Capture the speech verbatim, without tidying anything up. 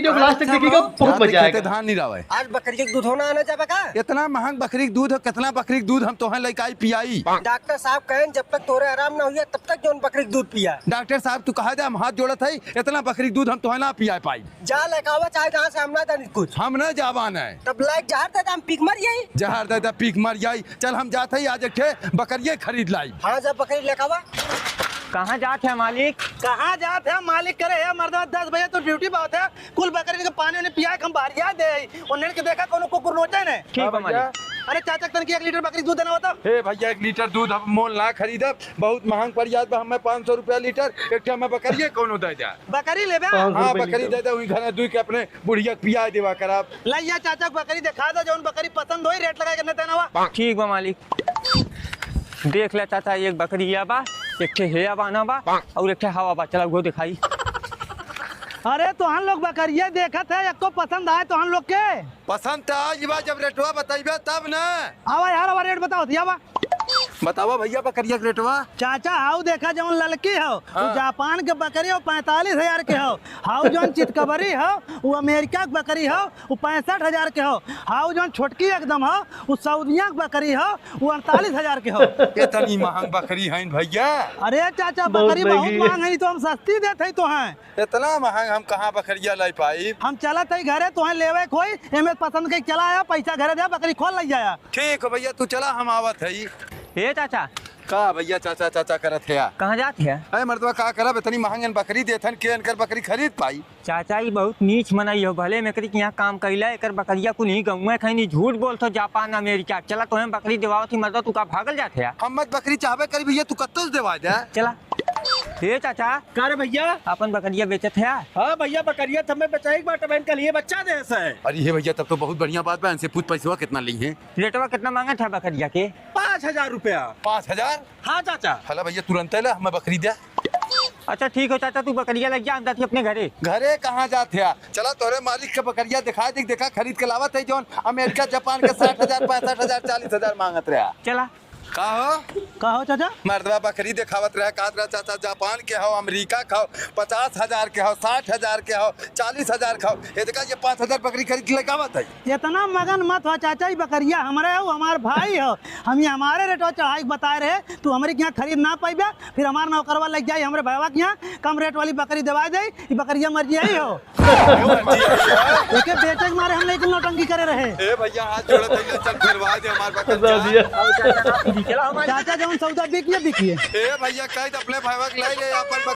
video को last तक देखिएगा, बहुत मजा आएगा। धान नहीं रहा है। आज बकरी के दूध होना आना जाबा का? इतना महंग बकरी के दूध हो, कितना बकरी के दूध हम तोहे लइका आई पियाई? डॉक्टर साहब कहेन, जब तक तोरे आराम ना हुई, तब तक जौन बकरी के दूध पिया। डॉक्टर साहब, तू कहा दे, हम हाथ जोड़त है, इतना बकरी के दूध हम तोहे ना पिया पाई। जा लेकावा, चाहे जहाँ से हम ना जानी कुछ। हम ना जावा नहीं। तब लाइक जहर दे दे, हम पीक मर जाई। जहर दे दे, पीक मर जाई। चल, हम जात है, आज एक ठे बकरिये खरीद लाई। हाँ, जब बकरी लेकावा। कहाँ जात है मालिक? कहाँ जात है मालिक करे है मर्दवा, दस बजे तो ड्यूटी बहुत है, कुल बकरी के पानी उन्हें पिया के हम बाहरिया दे, उन्हें के देखा कोनो कुकुर नोचे ने। ठीक बा मालिक। अरे चाचा, तन की एक लीटर बकरी दूध देना होता। हे भैया, एक लीटर दूध हम मोल ना खरीदब, बहुत महंग पड़ जात बा हमें पाँच सौ रुपया लीटर, एक ठे हमें बकरिये कोनो दे दे। बकरी लेबे? हाँ, बकरी दे दे, वही घर दुई के अपने बुढ़िया के पिया देवा करब। लइया चाचा के बकरी देखा दे, जौन बकरी पसंद होई, रेट लगा के न देना बा। ठीक बा मालिक। देख ले चाचा, एक बकरिया बा, एक ठे हेया बाना बा, और एक ठे हवा बा, चला उहो दिखाई। अरे तोहन लोग बकरिया देखत है, एको पसंद आए तोहन लोग के? पसंद तो आज बा, जब रेटवा बताइबे तब न। आवा यार, आवा रेट बताओ, दिया बा। बतावा भैया बकरिया के रेटवा। चाचा, हाउ देखा जौन ललकी हो, हाँ। वो जापान के बकरी हो, पैंतालीस हजार के हो। हाउ जौन चितकबरी हो, वो अमेरिका के बकरी हो, वो पैंसठ हजार के हो। हाउ जौन छोटकी एकदम हो, वो सऊदिया के बकरी हो, वो अड़तालीस हजार के हो। इतनी महंग बकरी है भैया? अरे चाचा, बहुत बकरी बहुत महंगी। महंग है, तो हम सस्ती देत है तो हैं। इतना महंग हम कहाँ बकरिया लाई पाई? हम चलत है घरे, तोहे लेवे के होई, एमे पसंद के चला आया, पैसा घरे दे, बकरी खोल लइ जाया। ठीक हो भैया, तू चला, हम आवत है। ए चाचा। का भैया चाचा चाचा करत है? कहाँ जात है? अरे मर्दवा, का करब, इतनी महंगन बकरी देथन, के इनकर बकरी खरीद पाई? चाचा, ई बहुत नीच मनई हो, भले में एकरी के यहाँ काम कइला, एकर बकरिया कुल ही गउँवे खैनी, झूठ बोलत हो, जापान अमेरिका। चला, तोहे बकरी देवावत ही मर्दवा, तू का भागल जात है? हम मत बकरी चाहबे करी भैया, तू कत्तो से देवा दे। चला। हे चाचा। का रे भैया? अपन बकरिया बेचत है? हाँ भैया, बकरिया तो हमें बेचाई के बाटे, बहन कल ये बच्चा दे से। अरे हे भैया, तब तो बहुत बढ़िया बात बा। इनसे पूछ पैसवा कितना ली है? रेटवा कितना मांगत है बकरिया के? पाँच हजार रुपया। पाँच हजार? हाँ चाचा। हला भैया, तुरंत ला, हमें बकरी दे। अच्छा ठीक हो चाचा, तू बकरिया लइ जा, हम जाती अपने घरे। घरे कहाँ जात है? चला तोरे मालिक के बकरिया दिखा दे, देखा खरीद के लावत है जौन अमेरिका जापान के साठ हजार, पैंसठ हजार, चालीस हजार मांगत रहा। चला। का हो? का हो चाचा? मर्दवा बकरी देखावत रहे, कहत रहे, "चाचा, जापान के हो, अमेरिका के हो, पचास हजार के हो, साठ हजार के हो, चालीस हजार के हो।" ये देखा, ये पाँच हजार बकरी खरीद के लेके आवत है। इतना मगन मत हो चाचा, ई बकरिया हमरे हो, हमार भाई हो। हम ये हमारे रेटवा चढ़ाई के बताए रहे, तू हमरे के यहाँ खरीद ना पाइबे, फिर हमार नौकरवा लग जाई हमरे भैया के यहाँ, कम रेट वाली बकरी देवा दे, ई बकरिया मर जाई हो। एके बेचे के मारे हम लेकिन नौटंकी करे रहे। ए भैया, हाथ जोड़त है, चल फिरवा दे हमार बकरिया। चाचा, जौन सौदा बिकिए, बिकिए। ए भैया, कह दे अपने भाईवा के लाई ले अपन